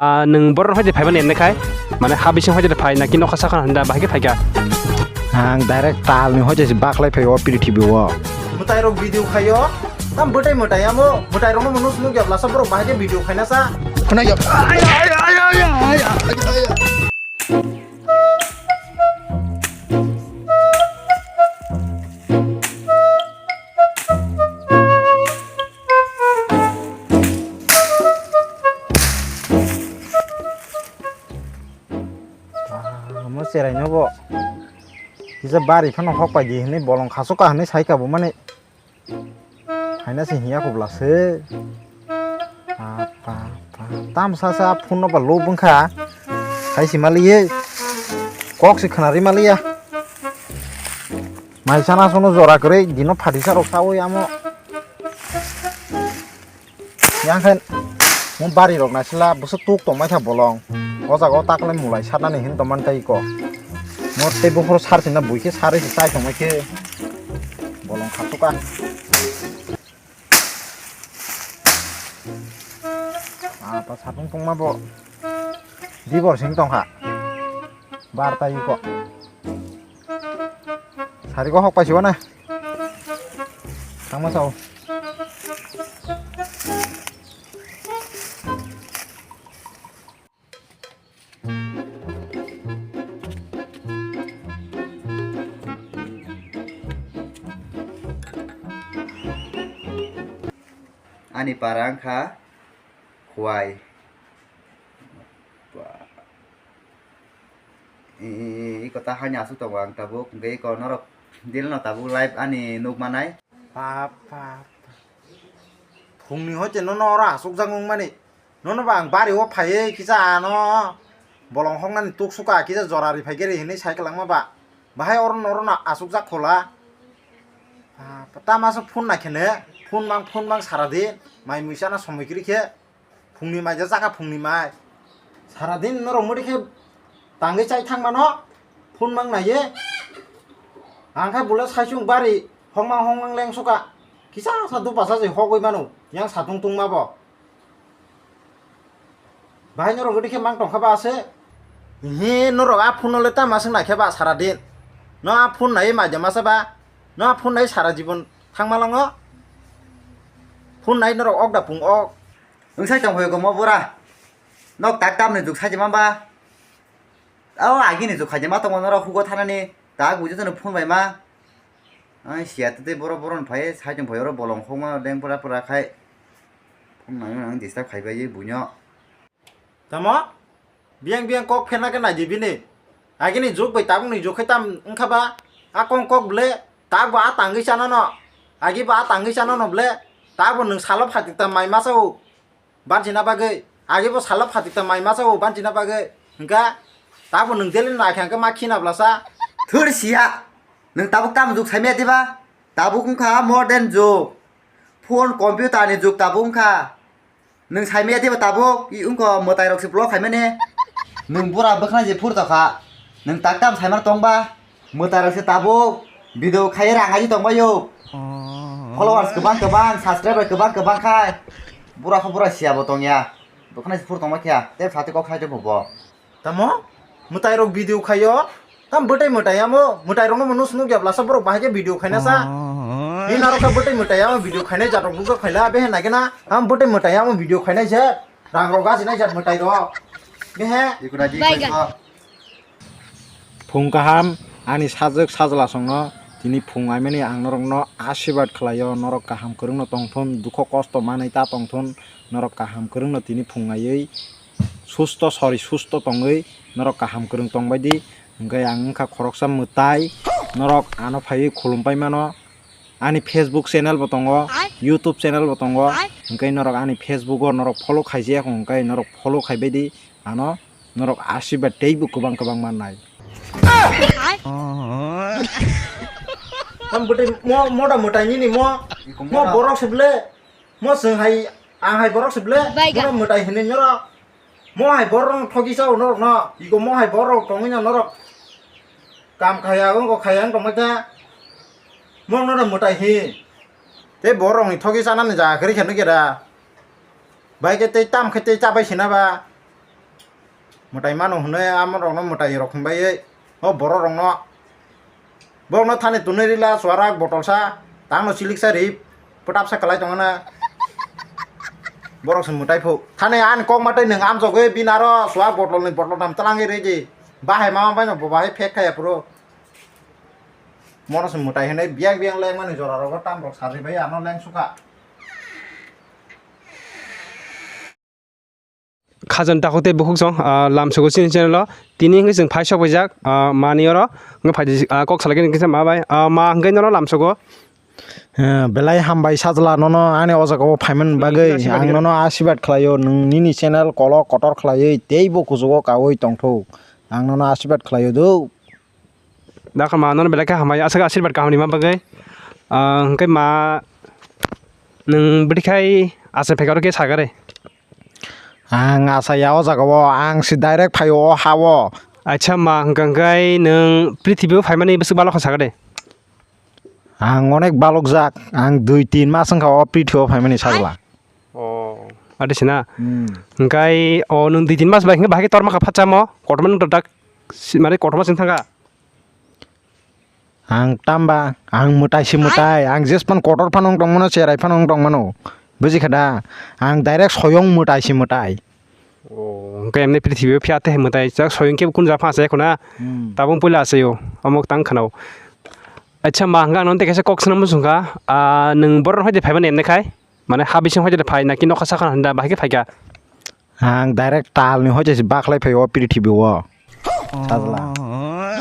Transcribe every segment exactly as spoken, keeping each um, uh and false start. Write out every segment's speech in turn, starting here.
Ah, nwng borok hoite phaiba nai khai, mane ha bising hoite phai na ki nokha sakha hwnda bahai khe phaikha. Ang direct talni hoite se baklai phai o prithibi o. Mwtai rok video khaio, tam bwtai mwtai amo, mwtai rokno mwnus nuk ya blasa borok bahai khe video khaina sa. Khna ya. Omo cherai no bo. Kisa bari phano hok pai di hinui bolong khasu ka hinui sai ka bo mani. Haina se hiya kubla se. Pa, pa, pa. Tam sa sa phone no ba lob wngkha. Hai si maliye. Kok si khna ri maliya. Mai sana sono jora kwrwi dino phati sa rok sawi amo. Yang khe mo bari rok naisila bwswk tuk tongmai kha bolong. O jaga o taklai mulai satnani hin tongmani tei ko. Mo tei buphuru sar sinna bui khe sarwi se chai tongmai khe bolong khasuka. Apa satung tongma bo. Dibor sing tongkha. Bar tai ko. Sari ko hok paisigo na. Thangma sao. Ani para wngkha Khwai. Ba. I, i, i, i kota hani aswk tongo ang tabuk, hwnkhe iko norok daily no tabuk live ani nuk manai. Bap, bap, bap. Phungni hoite nono oro aswkjak wngmani. Nono ba ang bari o phaiwi kisa ano bolong hoknani tuk suka kisa jora ri phaikhe ri hinwi sai kwlangma ba. Bahai oro noro no aswkjak khola. Bap, tamo aswk phone naikhene, phone mang, phone mang sara din, mai mui chana somoi kwrwi khe. Phungni mai ja chakha phungni mai. Sara din norok muitu khe tangwi chai thang mano. Phone mang naiye. Ang khe bole saichung bari hongmang hongmang leng suka. Kisa sa dupasa se hogwi mano. Yang satung tungma bo. Bahai norok gede khe mang tongkha ba ase. He norok a phone no le tamo aswk naikhe ba sara din. No a phone naiye mai ja masa ba. No a phone nai sara jibon thangma lango. Phone nai norok ok da pung ok. Wng sai tong phai komo bura. Nok tak tamni juk sai ma ba. O agini juk khai ma tongo norok hugo thanani. Tak bujo tono phone bai ma. Ai siya tei borok borok phai sai tong phai oro bolong khokma leng pura pura khai. Phone nang nang disturb khai bai buino. Tamo? Biyang biyang kok pherna khe naidi bini. Agini juk bai tabukni juk khe tam wngkha ba? A kong kok ble, tak bo a tangwi chanano. Agi bo a tangwi chanano ble, tak bo nwng salo phatik ta mai masa o banchina bagwi. Agi bo salo phatik ta mai masa o banchina bagwi. Hwnkha tak bo nwng daily no akhe hwnkhe ma khina blasa. Thur siya. Nwng tabuk tamo juk saimaya diba? Tabuk wngkha modern juk. Phone, computer ni juk tabuk wngkha. Nwng saimaya diba tabuk? I wngkha mwtai rok se block khaimani. Nwng bura bwkhwnai je phur tokha. Nwng tak tam saimano tongba? Mwtai rok se tabuk video khai rang aji tongbaio. Followers kwbang kwbang, subscriber kwbang kwbang khai. Bura kho bura siya bo tongya. Bwkhwnai se phur tongma khe. Tei phatwi kok khai tongbo bo. Tamo? Mwtai rok video khaio? Tam bwtai mwtai amo, mwtai rokno mwnus nuk ya blasa borok bahai khe video khaina sa. Ni narok kha bwtai mwtai amo video khainai jat rok nukjak khaila, behe nai khe na, tam bwtai mwtai amo video khainai se, rang rok gasi nai jat mwtai rok. Behe. Ikuna di Baiga. Khaiko. Phung kaham, ani sajwk sajla songno, tini phung aimani ang norokno asirwad khlaio, norok kaham kwrwngno tongthun, dukho kosto manwi ta tongthun, norok kaham kwrwngno tini phung aiwi, susto sori susto tongwi norok kaham kwrwng tongbai di. Hwnkhe ang wngkha khoroksa mwtai, norok ano phaiwi khulumpai mano. Ani Facebook channel bo tongo, YouTube channel bo tongo. Hwnkhe norok ani Facebook o norok follow khaijak, hwnkhe norok follow khaibai di ano, norok asirwad teibo kwbang kwbang mannai. Tam bwtwi mo, mo da mwtai nini mo, mo borok se ble. Mo chwng hai, ang hai borok se ble, Baiga. Borok mwtai hinwi norok. Mo hai borok rok thoki sao norok no, iko mo hai borok rok tongwi no norok. Kam khaya wng ko khaya wng tongma khe. Mo no mwtai hi. Tei borok rok ni thoki chanani jaga kwrwi khe nukhe da. Bai khe tei tam khe tei chabai sina ba. Mwtai mano hwnwi amorokno mwtai rok hwnbaiwi o bororokno, borokno thani tonwi rila chuarak botolsa, tangno siliksa ri pwtapsa kwlai tongna. Borok se mwtai phuk. Thani ani kok ma tei nwng amjogwi bini aro chuak botolni botol tham twlangwi ridi. Bahai mama bai no bo bahai phek thaya phuru. Mono se mwtai hwnwi biyang biyang lengmani jora rogo tam rok sarwi bai ano leng sukha. Khajan takhuk tei bukhuk song, ah, lamsogo chini channel o. Tini hwnkhe chwng phai sok paijak, ah, mani oro. Hwnkhe phaidi, ah, kok salai khe kisa ma bai, ah, ma hwnkhe nono lamsogo. Eh, belai hambai sajla nono ani o jaga o phaimani bagwi. Ang nono asibad khlaio, nwng nini channel kolok kotor khlaiwi teibo kuchugo kaui tongthok. Ang nono asibad khlaio do. Dakha ma nono belai khe hambai, aswk asirwad kaham rima bagwi. Ah, hwnkhe ma nwng bwtwi khai asai phaikha oro khe sakha re. Ang asai ya o jaga o, ang si direct phaio o ha o. Acha ma hwnkha hwnkhe nwng prithibi o phaimani bwswk balokha sakha de. Ang onek balokjak, ang dui tin mas wngkha o prithibi o phaimani sajla. Oh, adi sina. Hmm. Hwnkhe o nwng dui tin mas bai hwnkhe bahai khe torma kha phatchamo, kotorma nwng dak si-, mane kotorma sing thangkha. Ang tamba, ang mwtai si mwtai, ang jespan kotor phano wng tongmano, cherai phano wng tongmano. Buji kha da? Ang direct soyong mwtai si mwtai. Oh, hwnkhe emni prithibi o phiya tei mwtai jak soyong khe kun ja pha se khuna. Hmm. Tabung puila asai o, omo tang khana o. Acha ma hwnkhe ang nono tei kaisa kok swnam muchung kha, ah, nwng borok no hoi de phaiba nemne khai? Mane ha bising hoite phai na ki nokha sakha hwnda bahai khe phaikha? Ang direct tal ni hoite se bakhlai phai o prithibi o. Sajla.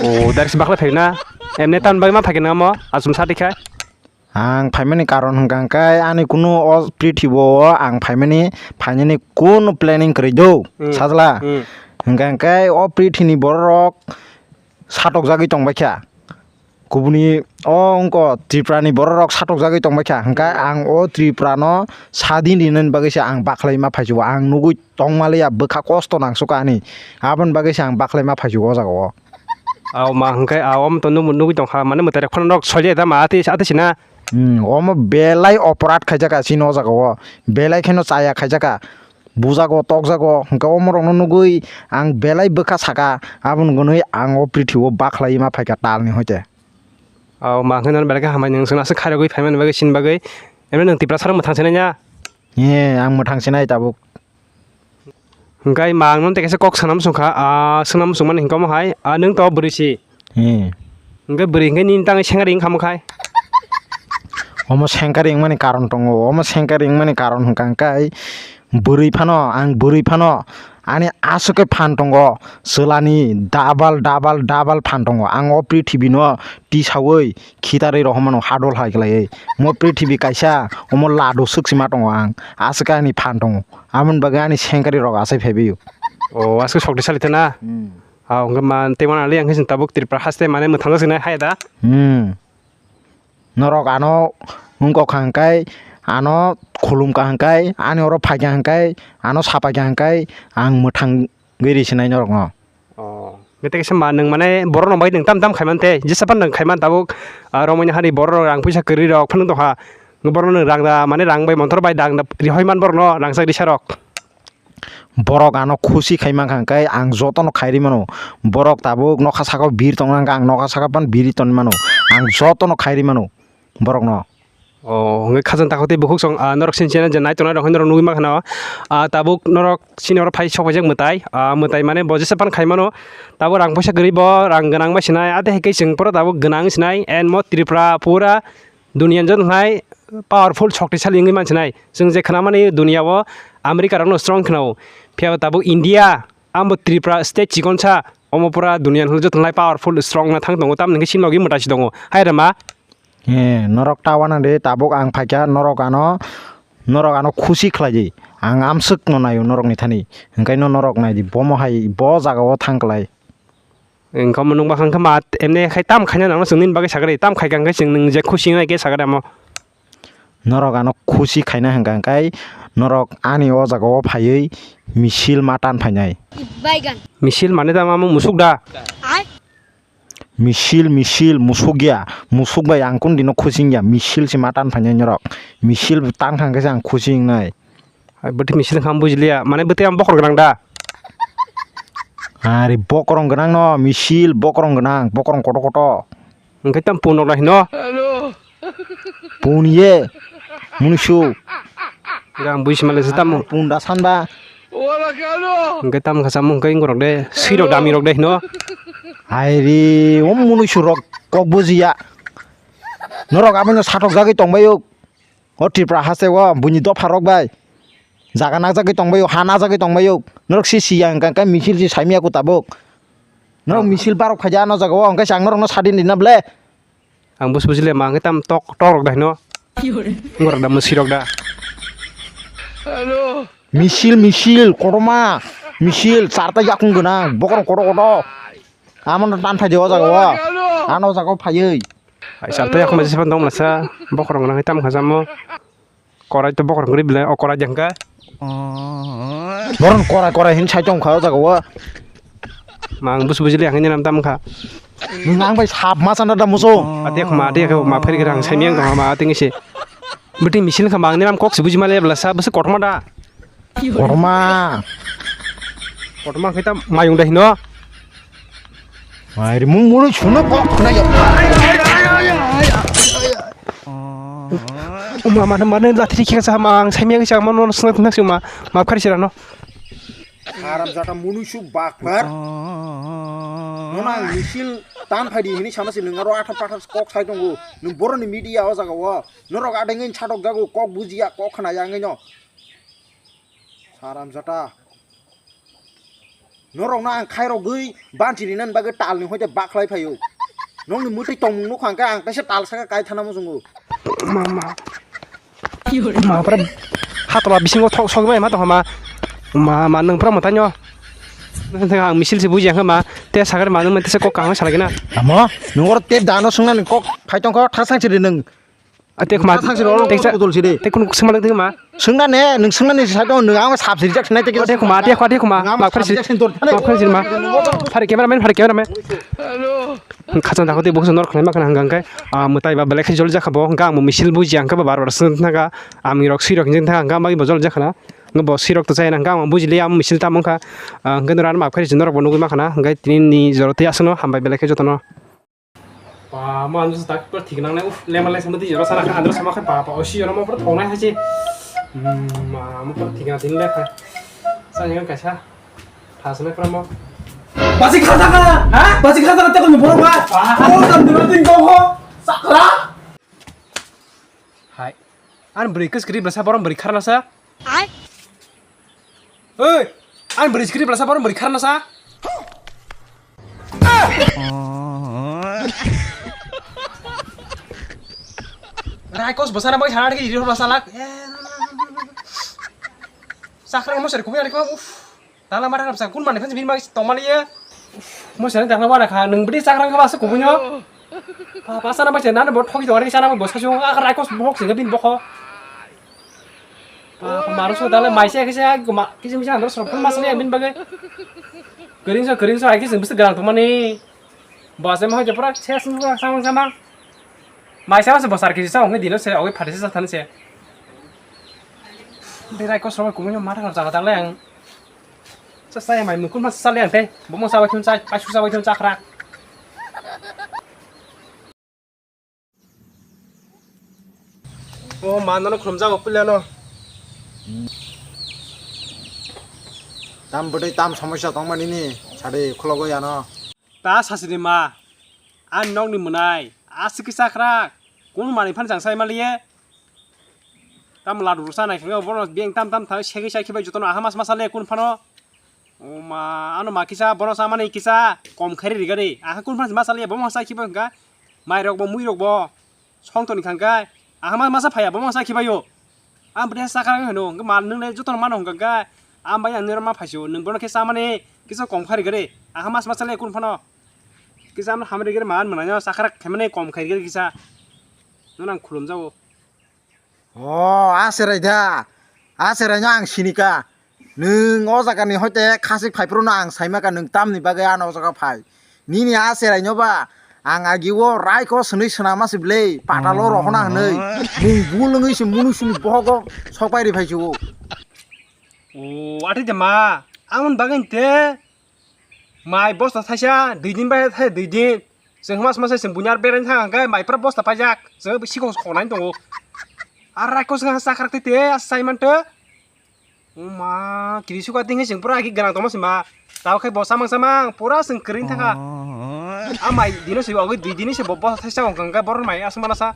O direct se bakhlai phai na? Emne tan bagwi ma phaikha nang mo? Asum sa tikha. Ang phaimani karon hwnkha hwnkhe ani kunu o prithibi o ang phaimani phainani kunu planning kwrwi do. Hmm. Sajla. Hmm. Hwnkha hwnkhe o prithini borok satokjagwi tongbaikha. Kubuni o wngkha Tripura ni borok rok satokjagwi tongbaikha, hwnkhe ang o Tripura no sadin rinani bagwi se ang bakhlai ma phaisio, ang nugwi tongmaliya bwkha kosto nangsukha ani, aboni bagwi se ang bakhlai ma phaisio o jaga o. Aw ma hwnkhe aw omo to nugwi tongkha, mane mwtai rok phano nok soilai da ma ati ati sina. Hmm, omo belai oporad khaijakha chini o jaga o, belai kheno chaya khaijakha. Bujago, tokjago, hwnkhe omorokno nugwi ang belai bwkha saka, aboni gunwi ang o prithibi o bakhlaiwi ma phaikha talni hoite. Aw, ma hwnkhe nono belai khe hambai, nwng chwngno aswk khairogwi phaimani bagwi, sini bagwi. Emno nwng Tiprasa rok mwthang sinai ya? Ee, ang mwthang sinai tabuk. Hwnkhe ma ang nono tei kaisa kok swnam swngkha, ah, swnam swngmani hwnkhe omo hai, ah, nwng to bwrwi si. Hmm. Hwnkhe bwrwi hwnkhe nini tangwi sengari wngkha mwkhai? Omo sengkari wngmani karon tongo, omo sengkari wngmani karon hwnkha hwnkhe bwrwi phano, ang bwrwi phano ani aswk khe phan tongo, chwlani double, double, double phan tongo. Ang o prithibi no tisaui khitarwi rohormano hadol hai khlaiwi. Mo prithibi kaisa, omo ladu swk sima tongo ang, aswk khe ani phan tongo. Aboni bagwi ani sengkari rok achai phaibaio. O, aswk sokti sali tana? Hmm. Ah, hwnkhe ma, tei mani ali ang khe chwng tabuk Tripura haste mane mwthangna sinai hai da? Hmm. Norok ano wngkok kha hwnkhe, ano khulum kha hwnkhe, ani oro phai kha hwnkhe, ano sapai kha hwnkhe, ang mwthangwi ri sinai norokno. Oh. Hwnkhe tei kaisa ma nwng mane borok rok bai nwng tam tam khaiman tei, jesa phano nwng khaiman tabuk, ah, romwi ni hani borok rok rang puisa kwrwi rok phano tongkha. Borok no nwng rang da, mane rang bai monthor bai dang da, rihoi man borok no rangchak risa rok. Borok ano khusi khai mankha hwnkhe ang jotono khairwi mano. Borok tabuk nokha saka o bir tongna hwnkhe ang nokha saka phano birwi tongwi mano. Ang jotono khairwi mano borokno. O, hwnkhe khajang takhuk tei bukhuk song, ah, norok sini channel je nai tongnai rok, norok nugwi mankha no. Ah, tabuk norok sini oro phai sok phaijak mwtai. Ah, mwtai mane bo jesa phano khai mano. Tabuk rang poisa kwrwi bo rang gwnang bai sinai. Ate hai khe chwng pura tabuk gwnang sinai. And mo Tripura pura Duniani joto hnai powerful, shoktisali wngwi mansinai. Chwng je khnamani duniao America rokno strong khnao. Phiyaba tabuk India, abo Tripura state chikonsa, omo pura duniani joto hnai powerful, strong wngna thang tongo, tamni hwnkhe chini logi mwtaisi tongo. Hai rwma? Eh, norok ta uanang de, tabuk ang phaikha, norok ano, norok ano khusi khlai di. Ang amswkno naio norokni thani. Hwnkhaino norok nai di, bomo hai bo jagao thang klai. Wngkha omo nukba kha wngkha ma, emne khai tam khaina nangno chwng nini bagwi sakha de, tam khaikha hwnkhe chwng nwng je khusi wngnai khe sakha de omo. Norok ano khusi khaina hwnkha hwnkhe norok ani o jaga o phaiwi misil ma tan phainai. Baigan. Misil mane tamo omo musuk da? Ai. Misil, misil, musuk ya. Musuk bai ang kunu dino khusi wngya. Misil se ma tan phainai norok. Misil tan kha hwnkhe se ang khusi wngnai. Hai, bwtwi misil wngkha ang bujiliya. Mane bwtwi ang bokhor gwnang da? Ari bokorong gwnang no, misil bokorong gwnang, bokorong koto koto. Hwnkhe tamo pun rok lai hino? Pun ye, munusu. Gang bui simale se tamo. Pun da san ba. Hwnkhe tamo kha samo hwnkhe wngorok de, swi rok dami rok de hino. Hai ri, o munusu rok kok bujiya. Norok abono satok jagwi tongbaio. O Tripura haste o buini dopha rok bai. Jaga najagwi tongbaio, ha najagwi tongbaio. Norok si siya hwnkha hwnkhe misil si saimya ko tabuk. Norok misil barok phaija ano jaga o, hwnkhe se ang norokno sadin rina ble. Ang bus bujile ma hwnkhe tam tok, tok rok da hino. Wngorok da, mwswi rok da. Misil, misil, kotorma. Misil, charta yakung gwnang, bokorong kotor kotor. Amono tan phaidi o jaga o. Ano o jaga o phaiwi. Ai, charta yakung bai se phano tong masa, bokorong gwnang tam khajamo. Korai to bokorong gwnang bile, o korai jangka. Boron korai, korai hin sai tong kha o jaga o. Ma ang bus bujili ang hinwi nam tam kha. Nwng ang bai sap ma sana da muso. Ate khma, ate khma, ma phari khe ang sai miyang tong ma, ate ngise. Bwtwi misil kha ma ang ni nam kok se buji ma le bla sa, bwswk kotorma da. Kotorma. Kotorma khe ta mayung da hino. Mai ri mung munu suno kok khna ya. Uma mana mana lathiri khe sa ma ang sai miyang sa ma no sna sna ma, ma phari sira no. Haram jata munuisu bakphar. Nono ang misil tan phaidi hini sana si nwng aro atham patham kok sai tongo. Nwng boroni media o jaga o. Norok adengin satok jago kok bujiya kok khna ya ngino. Haram jata. Norokno ang khairogwi banchi rinani bagwi talni hoite bakhlai phaio. Nokni mwtwi tongmung nukha hwnkhe ang kaisa tal saka kai thana muchungo. Mama. Ma pura hatola bisingo thok sogwi ma tongma. Ma ma nwng pura mwtaino. Ang misil se bujiya khe ma te sakar ma nwng tesa kok kangma salagina. Amo, nwng oro te dano swngnani kok phai tongkho thasang siri nwng. Ate khma. Thasang siri oro teksa kudul siri. Te kun sima lagdi ma. Swngnani, nwng swngnani sai tong nwng ang sab siri jak sinai te. Ate khma, ate khma, ate khma. Ma phari siri. Ma phari siri ma. Phari cameraman, phari cameraman. Khachang dakho tei bokso norok khlaima khna hwnkha hwnkhe, ah, mwtai ba belai khe jol jakha bo, hwnkhe ang bo misil bujiya hwnkhe bo bar bar swng thangkha, ah, amirok swirok hinjak thangkha, hwnkhe ang bagwi bo jol jakha na. Hwnkhe bo swirok to chaya na, hwnkhe ang bo buji liya, ang misil tamo wngkha, ah, hwnkhe noro ano map khe risi norok bo nugwi ma khna, hwnkhe tini ni jora tei aswkno hambai belai khe jotono. Ba, mo ano tak thik nangnai, uf, lema lai sama twi jora sana kha, andro sama khe ba, ba, osi jora mo pura thongnai hai se. Hmm, ma, mo pura thik na tini le kha. Sa ni kaisa. Thasna kramo. Basi khata ka? Ha? Basi khata ka, teko ni borok ba? Ba. Ko tam dima tin ko ho. Sakra. Hai. An beri kes kri basa borom beri kharna sa. Ai. Oi. An beri kes kri basa borom beri kharna sa. Raikos basa na bai sana ki ri basa lak. Sakra mo ser kubi ani ko. Uf. Tala mara kap sa kun mani phan bin bai tong mani ye. Mo sene tang wana kha nung bidi chakrang kha ba se kubunyo. Pa pa sana bai se nana bo thoki tong ari sana bo sa chung a rai kos bok se bin bokho. Pa pa maru so tala mai se kisa ma kisa misa andro so phun mas ne bin bagai. Kering so kering so ai kisa bisa garang tong mani. Bo se mo je pura ses mo samang samang. Mai sama se bosar kisa sa ong dino se oi phari se sa than se. Berai kos ro kubunyo mara kap jaga tang le ang. Sa saya mai mukun mas sali ang tei. Bomo sabai thun chai, pasu sabai thun chakra. O ma nono khulum jago pule no. Tam bwtwi tam somosya tongma nini sadi khulogwi ano. Ta sasini ma, ani nokni mwnai, aswk khe chakra, kunu manwi phano chang sai maliye. Tamo ladu rwsa nai khe bono beng tam tam thang segwi chai khibai jotono aha mas masa le kun phano. O ma, ano ma kisa bono chamani kisa kom khairi rigari. Aha kun phano masa le bomo chai khibai hwnkha. Mai rok bo mui rok bo songtoni khangkha. Aha ma masa phaya bomo chai khibaio. Ang bwdhe chakra hino hwnkha ma nwng le jotono mano hwnkha kha. Ang bai ang nirok ma phaisio nwng bono khe chamani kisa kom khairi gari. Aha mas masa le kun phano. Kisa ano hamri gari man mwnai chakra khaimani kom khairi gari kisa. Nono ang khulum jago. O, a cherai da. A cherai no ang sini ka. Nwng o jaga ni hoite khasik phai phuru no ang sai ma ka nwng tamni bagwi ano o jaga phai. Nini a cherai no ba ang agi o raiko swnwi swnama se bwle patal o rohona hwnwi. Mung bul wngwi se munu sini bohogo sok pai ri phai se o. O, ati de ma. Amon bagwi te. Mai bosta thaisa, dui din bai thai dui din. Chwng hwmas hwmas chwng bunyar berani thang hwnkhe mai pura bosta paijak. Chwng sikong khonai tongo. Ar raikos wngkha chakrak twi te, asa sai mantw. Uma, kiri suka tingkhe chwng pura ki gwnang tongma sima. Tabo khai bo samang samang, pura chwng kwrwini thangkha. A mai dino se, agwi dui dini se bo, bosta thaisa wngkha hwnkhe borok mai aswk manasa.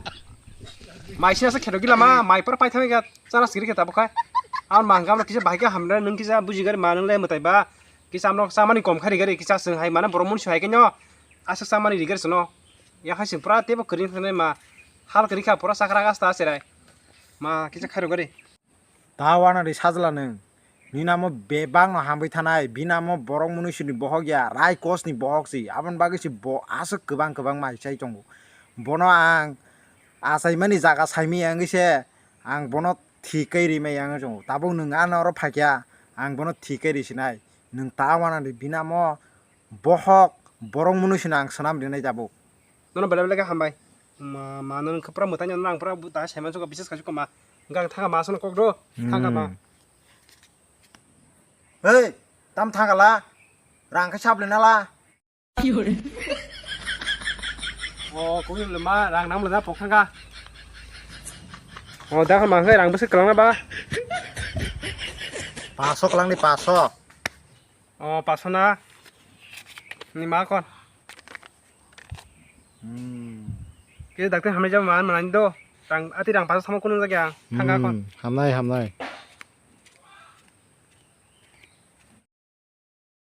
Mai sina se khedok gila ma, mai pura paithangwi kha, chana sikiri khe tabo khai. Ang ma hwnkha kisa bahai khe hamra, nwng kisa buji gari ma, nwng le mwtai ba. Kisa amno chamani kom khai rigari, kisa chwng hai mano borok munsu hai khe no aswk chamani rigari sino. Ya hai chwng pura tebo kwrwi thangwi ma hal kwrwi kha pura chakra gasta cherai. Ma kisa khairok gari. Ta wana ri sajla nwng. Ni namo bebak no hamwi thanai, bini namo borok munusuni bohok ya, rai kosni bohok si. Aboni bagwi si bo aswk kwbang kwbang mai chai tongo. Bono ang achaimani jaga saimaya wngwi se ang bono thik khe rimaya wngwi tongo. Tabuk nwng ano oro phaikya, ang bono thik khe risinai. Nwng ta wana di bini amo bohok borok munui sino ang swnam rinai tabuk. Nono belai belai khe hambai. Ma, ma, nono khe pura mwtai nang pura bu-, ta saiman suka bises kasu kama. Gang thanga ma sono kok do. Thanga ma. Hmm. Hei, tam thanga la. Rang khe sable na la. O, kung le ma, rang nam le na pok thangka. O, da ma khe rang bwswk kwlangna ba? Paso kwlangni paso. O, paso na. Ni ma kon. Hmm. Kisa dakti hamnai jabo ma, manani do. Rang, ati rang paso samo kunung jagya. Thangka kon. Hmm, hamnai, hamnai.